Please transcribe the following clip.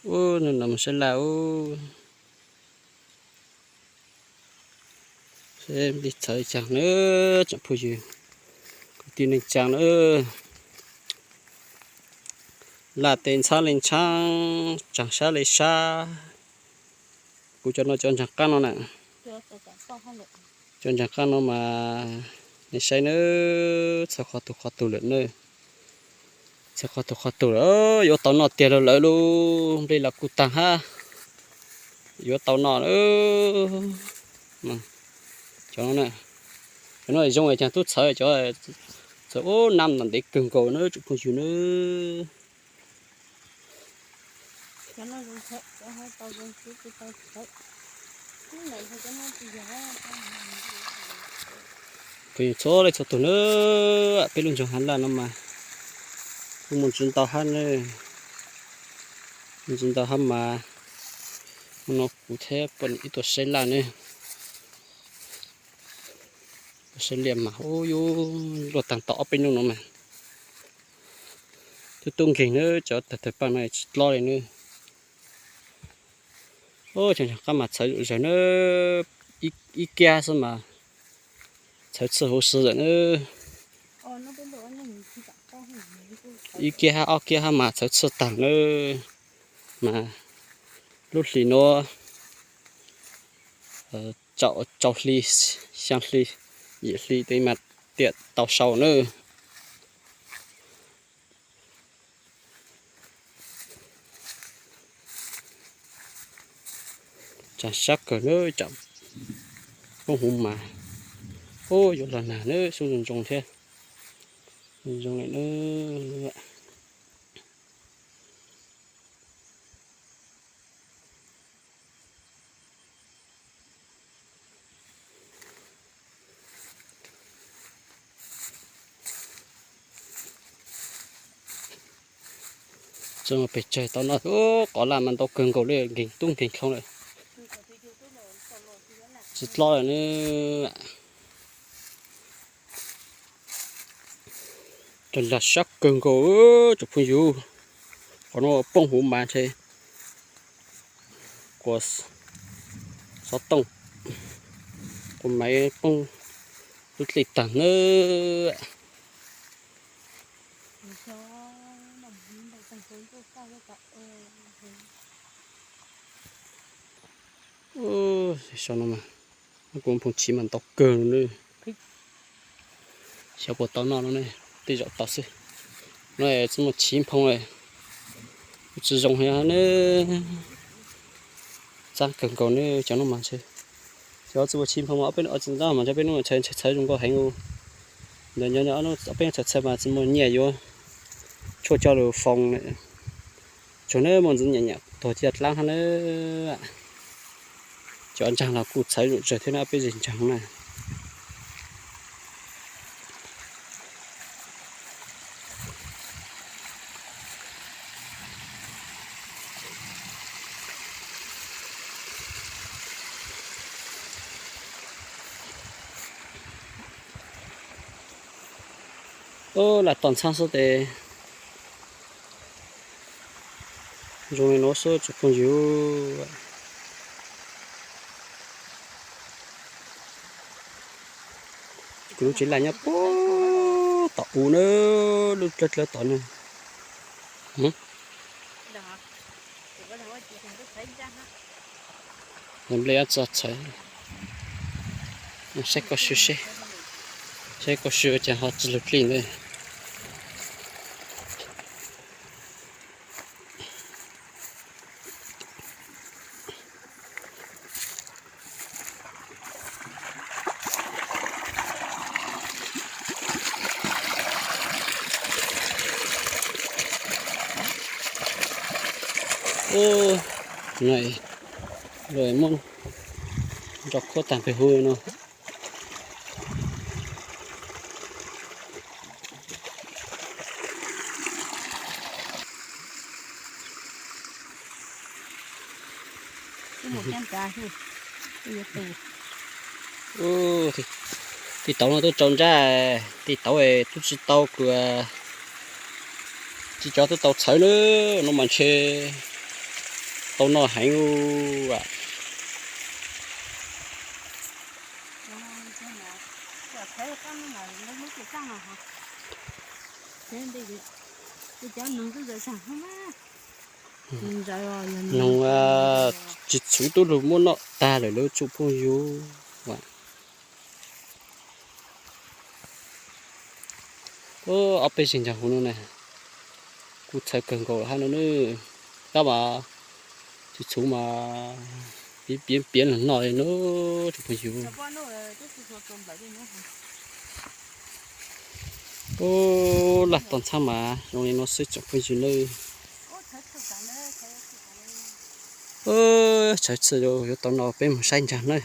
Ub, no mus saib laj ub. Saib li txhawv caag na, tsoom phooj ywg kwv tij neej tsaa na. Laj tes ntxhab li ntxhab, tsaag sab li sab. Kuv cov no cov ntsaag qaab no na. Cov ntsaag qaab no mas nej saib na, txhawv qhov tug qhov tug lawm na. Txhawv qhov tug qhov tug lawm, yuav tau noj tiag lawm, lawv lub nplej los kuj taag hab. Yuav tau noj lawm. Cov no, cov no zoo caag tub txhawv, cov txhawv ub, nab ntev kawg nkaus na tsoom phooj ywg na. Phooj ywg txhua leej txhua tug na, peb lub nroog Hav Laj no mas kuj muaj ntsis ntau hab na. Muaj ntsis ntau hab mas, hnub no kuv thiab poj niam wb tuaj saib laj ne. Tuaj saib laj mas ub, yuav luaj taag tau ob peb hnub no mas. Twb tub nkeeg na, cov tawg tawg paaj no tsis dlob li na. Ub, cov ntsaag qaab mas txhawv zom zaws na, ib kiab xwb mas txhawv txhij huv si lawm na. Ib kiab hab ob kiab hab mas txhawv txhij taag na. Mas lub hlis nuav, rau hli, xyaa hli, yim hli tes mas tiam tau sau na. Tsaag sab kawg na, tsaam poob huv mas, ub, yuav lug nag na, sub zoo zoo thiab. Zoo zoo li na. Tsi muaj pes tsawg tau noj, qos laj mas ntau kawg nkaus li, nkeeg tub nkeeg dlhau lawm. Tsis dlob lawm na. Tsaag sab kawg nkaus tsoom phooj ywg. Qhov no poob huv mas ntshe quas xov tooj, quas maiv poob lub dlej taag na. Sau no mas, kuv nphoo chiv mas ntau kawg na. Xyov puas tau noj no ne, tej zaum tau xwb. No tsi muaj chiv nphoo, kuj tsi zoo heev ne. Txaab kawg nkaus ne cov no mas ntshe. Xyov tsi muaj chiv nphoo mas ob peb hnub tsi ntab mas ntshe peb hnub txhawv zoo nkauj heev. Ntawm nyob ob peb hnub txhawv txhawv mas tsi muaj nyiaj yuav tshuaj coj lug foo na. Tsuag na muaj ntxiv nyam nyam tuag ciaj dlaab hab na. Cov ntsaag los kuj txhawv zom zaws thiab na, ob peb zeg ntsaag na. Ub, laj tom ntxhab xwb tes zoo li no xwb tsoom phooj ywg. Kuv lub tsev laj nyob puag tom u na, lub dlawb dlawb tom na. Nplej txog txhawv, saib koj swb seb, saib koj swb ua caag ho tsi lug dlej ntawd. Ub, no, muab nrov khuab taag peg huv no. Tej tauv no tub tsaus ntsab, tej tauv tub tsi tau kws, tsi cov tub tau txhawv na, no mas ntshe Tau noj heev ua. Noog tsis txhuv tub lug muab noj tag lawm lawv tsoom phooj ywg. Ob peb zeeg ntsa huv no na, kuj txhawv kawg nkaus hab no na. Tab mas tsis txhuv mas piav piav piav los noj no tsoom phooj ywg. Laj tog ntxhab mas zoo li no xwb tsoom phooj ywg nawb. Tshawv txhij yuav tau no peb mus saib ntsa nawb.